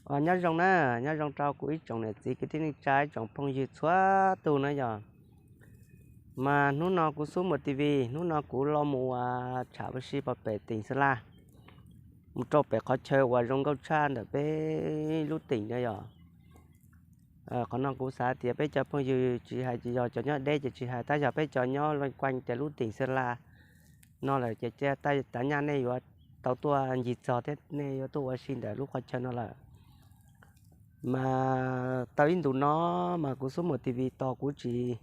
Os, nyob zoo na, nyob zoo rau kuv ib tsoom niam txiv kwv tij neej tsa ib tsoom phooj ywg txhua tus na yog. Mas hnub no kuv Xub Muas T V, hnub no kuv los mus ua tsham ua si pog pem teem Xeeb Las, mus rau pem qhov chaw uas zoo nkauj tshaj ntawm peb lub teem na yog. Qhov no kuv xav tias peb cov phooj ywg tsis hais yog cov nyob deb ces tsis hais, tab yog peb cov nyob loj kuaev tias lub teem Xeeb Las no lawm ces tav nyaj nej yuav tau tuaj ncig txog thiab nej yuav tuaj ua si ntawm lub qhov chaw no lawm. Mas tau ib ntus no mas kuv Xub Muas T V tos kuv tsis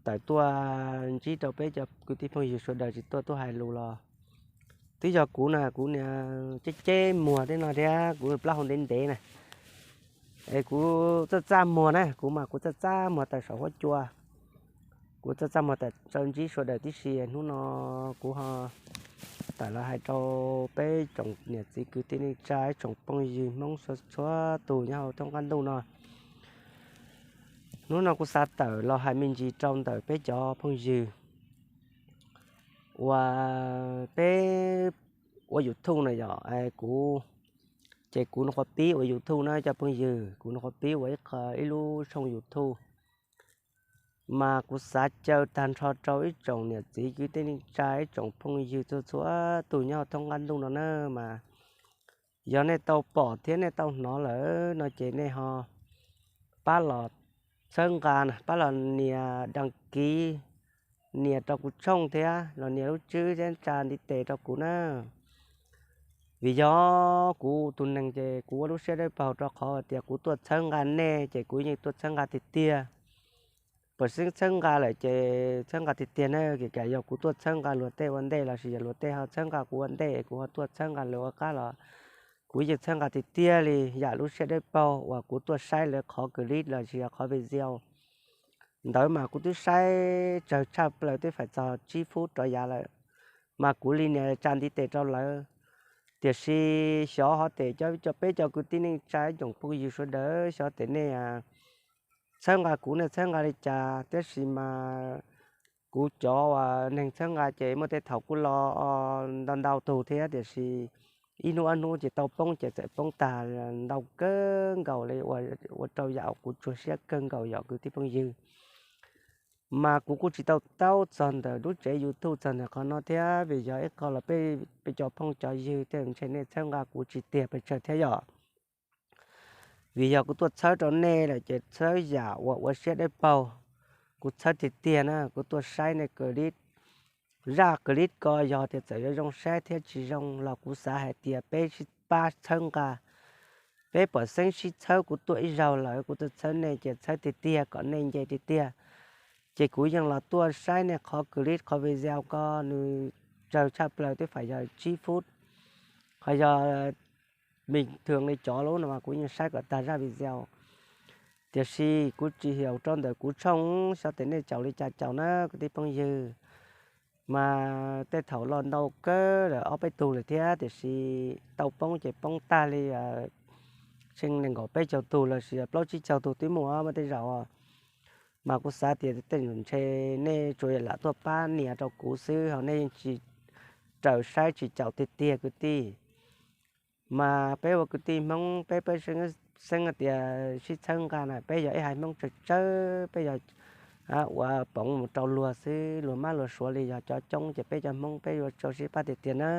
tawm tuaj ntsib rau peb cov kwv tij phooj ywg sawv daws tsis tuaj tuaj hais lus los twb yog kuv na, kuv niag ceb ceb muag thiab no thiab kuv plaub hau ntev ntev na. Es kuv txaj txaj muag na, kuv mas kuv txaj txaj muag tawm saum huab cua, kuv txaj txaj muag tawm rau ntsib sawv daws tib si. Hnub no kuv ho tawm los hais rau peb tsoom niam txiv kwv tij neej tsa ib tsoom phooj ywg Hmoob txhua tus nyob hauv thoob qab ntuj no. Hnub no kuv xav tawm los hais me ntsis rau ntawm peb cov phooj ywg uas peb ua YouTube na yog. Kuv, ces kuv nyuam qhuav pib ua YouTube na cov phooj ywg, kuv nyuam qhuav pib ua ib lub tshooj YouTube. Mas kuv xav caw tag nrho rau ib tsoom niam txiv kwv tij neej tsa ib tsoom phooj ywg txhua txhua tus nyob hauv thoob qab ntuj no na, mas yog nej tau pom thiab nej tau hnov lawm no ces nej ho pab los txhawb nqa, pab los nias đăng ký, nias rau kuv tshooj thiab los nias lub tswb thiab tsa ntiv tes rau kuv na. Vim yog kuv tus neeg ces kuv ua lub siab dawb paug rau qhov tias kuv tuaj txhawb nqa nej ces kuv yeej tuaj txhawb nqa tiag tiag. Pom xeeb txhawb nqa lawm ces txhawb nqa tiag tiag na, kheev yog kuv tuaj txhawb nqa luag tej ua ntej lossis yog luag tej ho txhawb nqa kuv ua ntej kuv ho tuaj txhawb nqa luag ua qab los kuv yeej txhawb nqa tiag tiag li. Yam lub siab dawb paug uas kuv tuaj saib lawv qhov clip lossis yog qhov video ntawd mas kuv twb saib tsawg tshaj plaws twb faim txog tsib fub rov yav lawm, mas kuv li nias tsa ntiv tes rau lawv. Tiam sis xyov hov tes cov peb cov kwv tij neej tsa ib tsoom phooj ywg sawv daws xyov tes nej txhawb nqa kuv nej txhawb nqa li cas, tiam sis mas kuv cov uas neeg txhawb nqa ces muaj tej thaum kuj los ntau ntau tug thiab, tiam sis ib hnub ob hnub ces tau poob ces txawm poob tag ntau kawg nkaus li, ua rau yam kuv tsuag siab kawg nkaus yom kwv tij phooj ywg. Mas kuv kuj tsis tau taub txog ntawm lub tsev YouTube txog ntawm qhov no thiab, vim yog ib qho los peb cov phooj cov ywg tej ntshe nej txhawb nqa kuv tsis tiag pes tsawg thiab yom. Vim yog kuv tuaj txhawb rau nej lawm ces txhawb yam uas ua siab dawb paug, kuv txhawb tiag tiag na. Kuv tuaj saib nej clip, zaj clip ko yog tias txawm yuav zoo saib thiab tsis zoo los kuv xav hais tias peb sib pab txhawb nqa. Peb pom xeeb sib txhawb, kuv tuaj ib zaug lawm kuv tuaj txhawb nej ces txhawb tiag tiag kom nej nce tiag tiag. Ces kuv yeej los tuaj saib nej qhov clip qhov video ko, nws tsawg tshaj plaws twb faim yog tsib fub, ho yog me thwm li cov lub no mas kuv yeej saib kom tag zaj video. Tiam sis kuv tsis xyaum rau ntawm kuv tshooj, xyov tes nej caum li cas caum na kwv tij phooj ywg. Mas tej thaum los ntau kawg lawm ob peb tug lawm thiab, tiam sis tau poob ces poob tag li tsheej nees nkaum peb caug tug lossis plaub tsib caug tug twb muaj, muaj tej zaum. Mas kuv xav tias tej zaum ntshe nej tsuas lam tuaj pab nias rau kuv xwb ho nej yeej tsis raws saib tsis caum tiag tiag kwv tij. Mas peb ua kwv tij Hmoob peb peb xeeb tias sib txhawb nqa na, peb yog ib haiv Hmoob tsawg tsawg, peb yog ua poov mus rau luag xwb, luag mab luag suav li yog cov coob ces peb cov Hmoob peb yuav tsum sib pab tiag tiag na.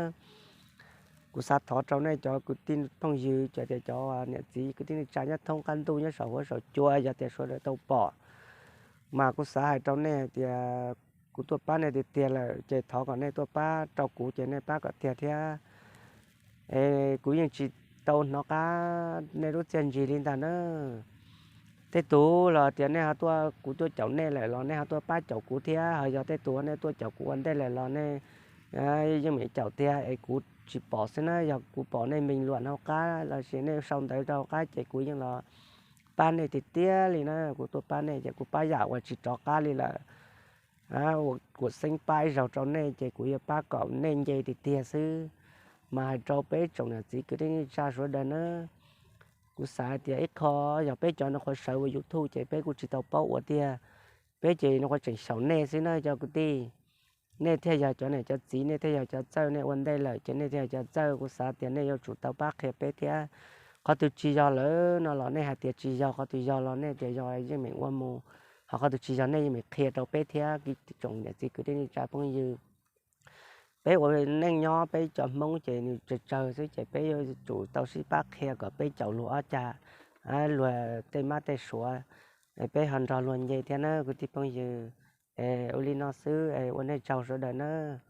Kuv xav thov rau nej cov kwv tij phooj ywg, cov tias cov niam txiv kwv tij neej tsa nyob thoob qab ntuj nyob saum huab saum cua, yog tias sawv daws tau pom, mas kuv xav hais rau nej tias kuv tuaj pab nej tiag tiag lawm ces thov kom nej tuaj pab rau kuv ces nej pab kom tiag thiab. Es kuv yeej tsis tau hnov qab nej lub txiaj ntsig li ntag na. Tej tus los tias nej ho tuaj, kuv tuaj caum nej lawm los nej ho tuaj pab caum kuv thiab, ho yog tej tus nej tuaj caum kuv ua ntej lawm los nej yeej meem caum tiag es kuv tsis pom xwb na. Yog kuv pom nej meem luam hauv qab lossis nej sau ntawv rau hauv qab ces kuv yeej los pab nej tiag tiag li na. Kuv tuaj pab nej ces kuv pab yam uas tsis rov qab li lawm. Kuv xeeb pab ib zaug rau nej ces kuv yuav pab kom nej nce tiag tiag xwb. Mas hais rau peb tsoom niam txiv kwv tij neej tsa sawv daws na, kuv xav hais tias ib qho yog peb cov no qhuav sawv ua YouTube ces peb kuj tsis tau paub ua tiag, peb ces no qhuav tseem xyaum nej xwb na cov kwv tij. Nej thiaj yog cov niam cov txiv, nej thiaj yog cov txawj, nej ua ntej lawm ces nej thiaj yog cov txawj. Kuv xav tias nej yuav tsum tau pab qhia peb thiab. Qhov twg tsis yog lawm no los nej hais tias tsis yog, qhov twg yog los nej tias yog yeej meem ua mus. Ho qhov twg tsis yog nej yeej meem qhia rau peb thiab, tsoom niam txiv kwv tij neej tsa phooj ywg. Peb ua neej nyob peb cov Hmoob ces nws tsawg tsawg xwb ces peb yuav tsum tau sib pab qhia kom peb caum luag ob cag, luag tej mab tej suav, peb ho nrog luag nce thiab na kwv tij phooj ywg. Ua li no xwb, ua nej tsaug sawv daws nawb.